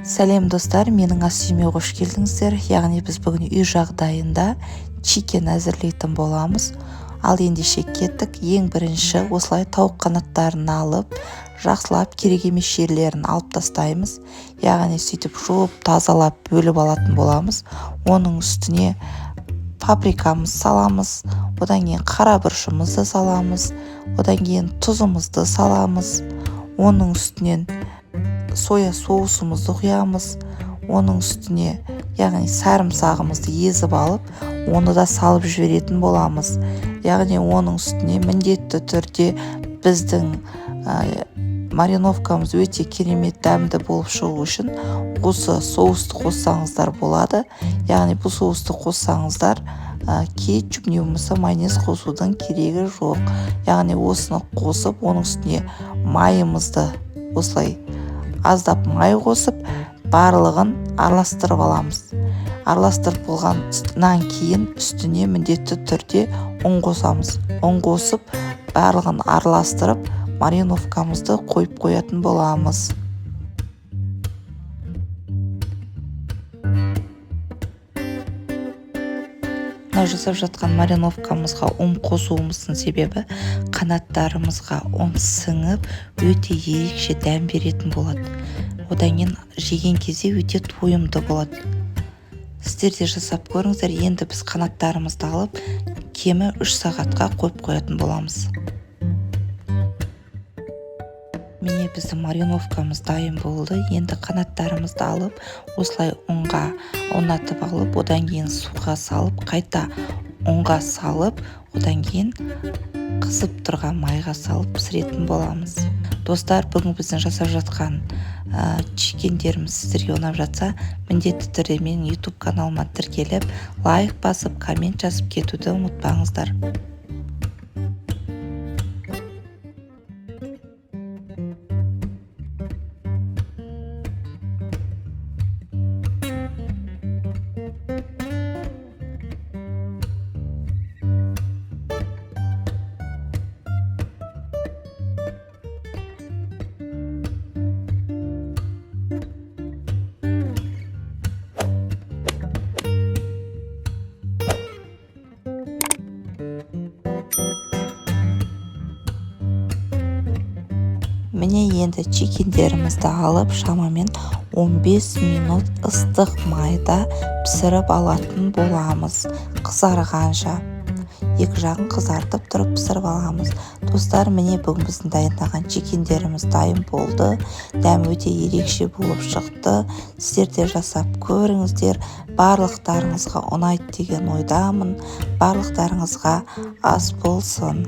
Сәлем, достар! Менің ас үйіме қош келдіңіздер. Яғни біз бүгін үй жағдайында чикен әзірлейтін боламыз. Ал ендеше кеттік. Ең бірінші осылай тауық қанаттарын алып, жақсылап керек емес жерлерін алып тастаймыз. Яғни сөйтіп жуып, тазалап, бөліп алатын боламыз. Оның үстіне паприкамыз саламыз, одан кейін қара бұрышымызды саламыз, одан кейін тұзымызды саламыз, оның үстінен соя соусымызды құямыз, оның үстіне, яғни сарымсағымызды езіп алып, оны да салып жіберетін боламыз. Яғни оның үстіне міндетті түрде біздің мариновкамыз өте керемет дәмді болып шығу үшін осы соусты қоссаңыздар болады. Яғни бұл соусты қоссаңыздар, кетчуп не болмаса майонез қосудың керегі жоқ. Яғни осыны қосып, оның үстіне майымызды, осылай аздап май қосып, барлығын араластырып аламыз. Араластырып болғаннан кейін үстіне міндетті түрде ұн қосамыз. Ұн қосып, барлығын араластырып, мариновкамызды қойып қоятын боламыз. Мынау жасап жатқан мариновкамызға ұн қосуымыздың себебі қанаттарымызға ұн сіңіп, өте ерекше дәм беретін болады. Одан кейін жеген кезде өте тойымды болады. Сіздер де жасап көріңіздер. Енді біз қанаттарымызды алып, кемі 3 сағатқа қойып қоятын боламыз. Міне, біздің мариновкамыз дайын болды. Енді қанаттарымызды алып, осылай ұнға ұнатып алып, одан кейін суға салып, қайта ұнға салып, одан кейін қызып тұрған майға салып пісіретін боламыз. Достар, бүгін біздің жасап жатқан чикендеріміз сіздерге ұнап жатса, міндетті түрде менің YouTube каналыма тіркеліп, лайк басып, коммент жазып кетуді ұмытпаңыздар. Міне, енді чикендерімізді алып, шамамен 15 минут ыстық майда пісіріп алатын боламыз. Қызарғанша, екі жағын қызартып тұрып пісіріп аламыз. Достар, міне, бүгін біздің дайындаған чикендеріміз дайын болды. Дәмі өте ерекше болып шықты. Сіздер де жасап көріңіздер, барлықтарыңызға ұнайды деген ойдамын. Барлықтарыңызға ас болсын!